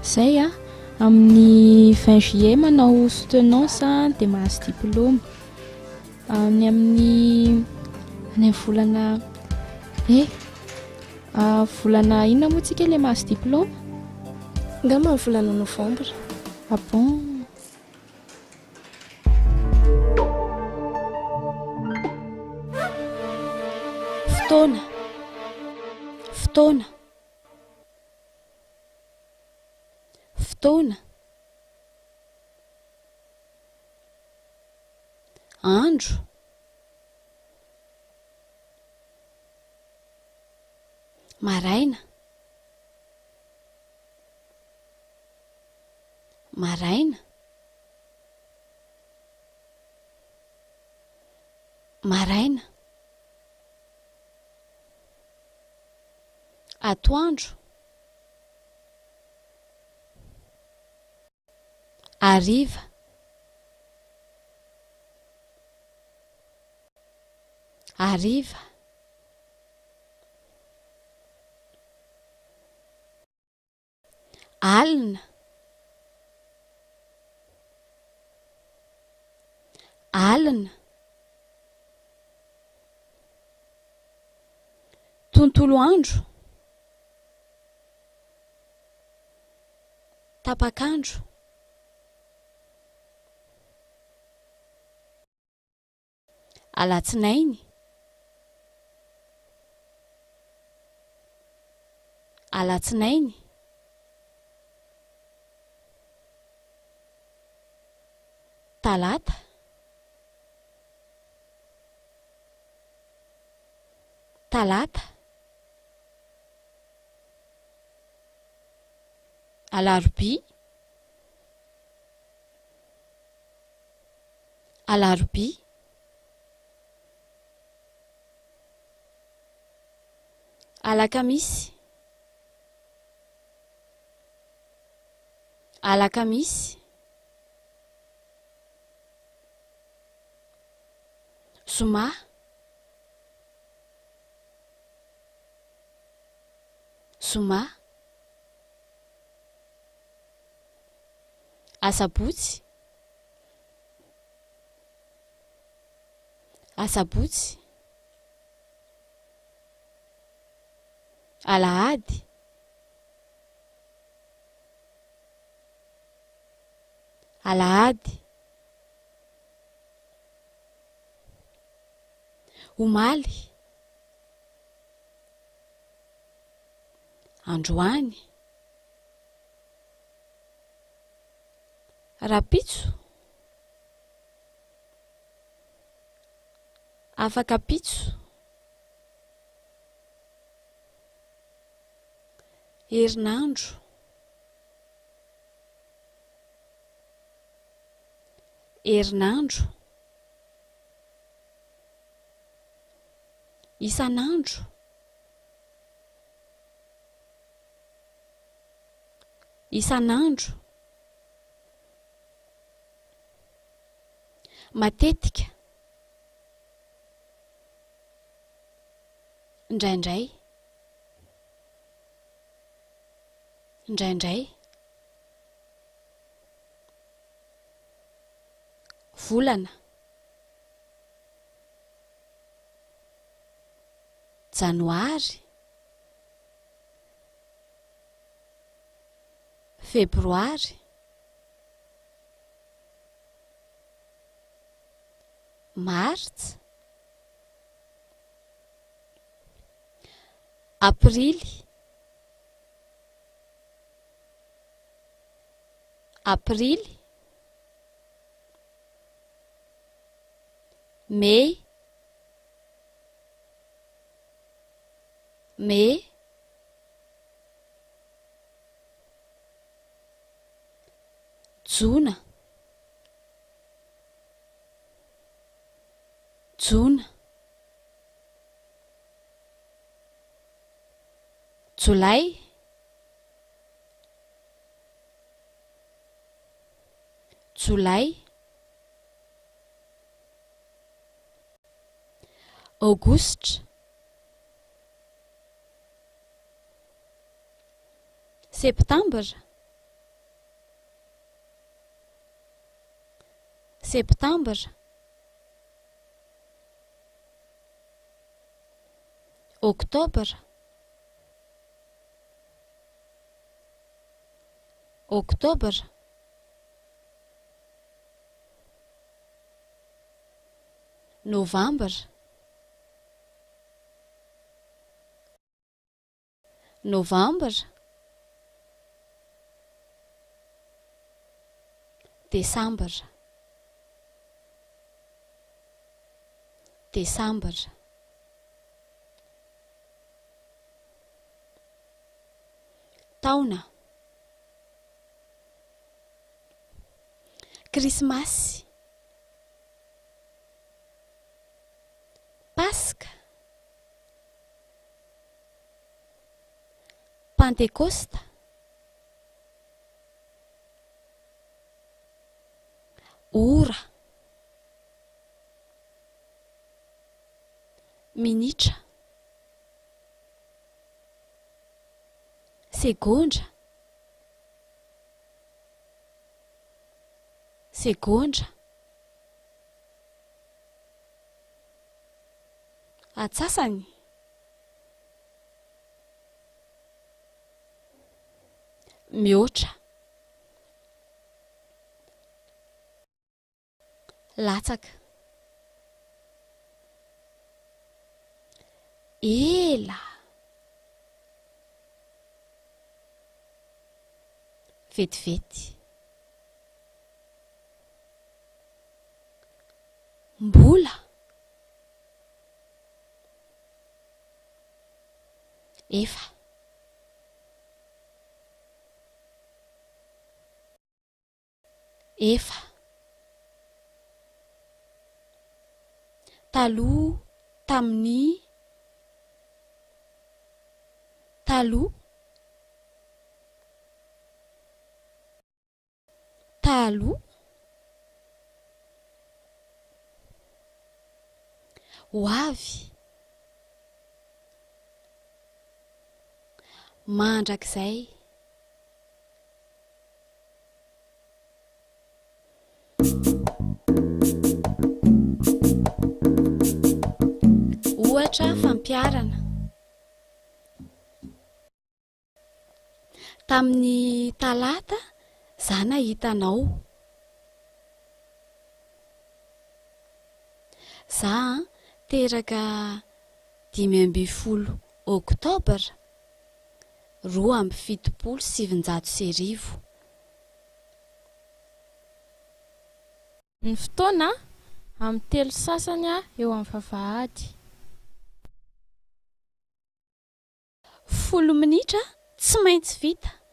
Zay a, amin'ny 20 juillet manao soutenance dia mahazo diplôme. Any amin'ny any amin'ny volana eh volana inona moa tsika ilay mahazo diplôme? Angamba ny volana novembre. Ah bon? Fotoana. Fotoana. Fotoana. Andro. Maraina. Maraina. Maraina. Atoandro. Hariva. Hariva. Alina. Alina. Tontolo andro. Tapak'andro. Alatsinainy. Alatsinainy. Talata. Talata. Alarobia. Alarobia. Alakamisy. Alakamisy. Zoma. Zoma. Asabotsy. Asabotsy. Alahady. Alahady. Omaly. Androany. Rahampitso. Afak'ampitso. Herinandro. Herinandro. Isan'andro. Isan'andro. Matetika. Indraindray. Indraindray. Volana. Janoary. Febroary. Martsa. Aprily. Aprily. Mey. Mey. Jona. Jona. Jolay. Jolay. Aogositra. Septambra. Septambra. Oktobra. Oktobra. Novambra. Novambra. Desambra. Desambra. Taona. Krismasy. Paska. Pantekosta. Ora. Minitra. Segondra. Segondra. Atsasany. Mihoatra. Latsaka. Ela. Vetivety. Mbola. Efa. Efa. Taloha tamin'ny. Taloha. Taloha. Ho avy. Mandrakizay. Ohatra fampiharana. Tamin'ny talata za nahita anao. Za an, teraka 15 oktobra 1972. Ny fotoana, amin'ny telo sasany eo amin'ny vavahady. Folo minitra tsy maintsy vita.